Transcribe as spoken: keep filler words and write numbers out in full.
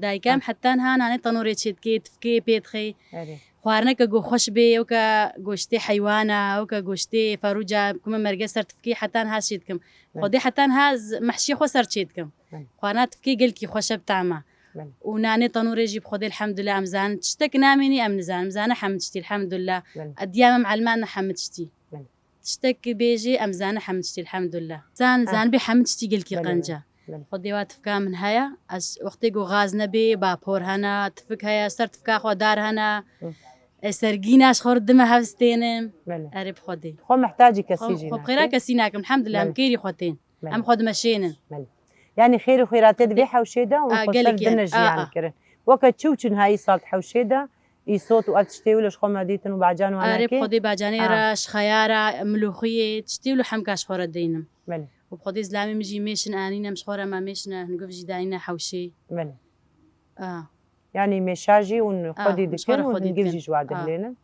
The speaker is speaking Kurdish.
Dayika em hetan ha nanê tenûrê çêdikê, tifkê pê dixê. Xwarineke ku xweş bê, weke goştê heywana, weke goştê ferûca, ku min merge ser tifkê hetan ha çêdikim. Xwedê hetan ha mehşiyê xwe ser çêdikim. Xwarina tifkê gelkî xweş e bi tama. Û nanê tenûrê jî bi Xwedê elhamdulillah em zanin. Tiştek namînî em nizanin. Em zanin hemû tiştî elhamdulillah. Diya me em elman hemû tiştî. Tiştek bêjî em zanin hemû tiştî elhamdulillah. Zan, zanibî hemû tiştî gelkî qenc e. Xwedê wa tifka min heye. Ez wextê ku gaz nebê, bapor hene, tifik heye, ser tifka xwe dar hene. E, sergîna ji xwe re dime hev stênim. Erê bi Xwedê. Xwe mihtacî kesî jî nakim. Xwe bi xêra kesî nakim. Elhamdulillah, em kêrî xwe tên. Em xwe dimeşênin. Yanî xêr û xêratê di vê hewşê de û xwe ser dine jiyan kirin. Weke çi û çi niha îsal di hewşê de, îsot û ev tiştê wilo ji xwe me dîtin û bacan wan. Erê bi Xwedê bacanê re, ji xeyara, milûxiyê, tiştê wilo hemka ji xwe re deynim. Û bi Xwedê zilamê min jî mêşin anîne, em ji xwe re me mêşine, hingov jî danîne hewşê. Yanî mêşa jî hûn xwedî dikin û hingir jî ji wa dihilênin.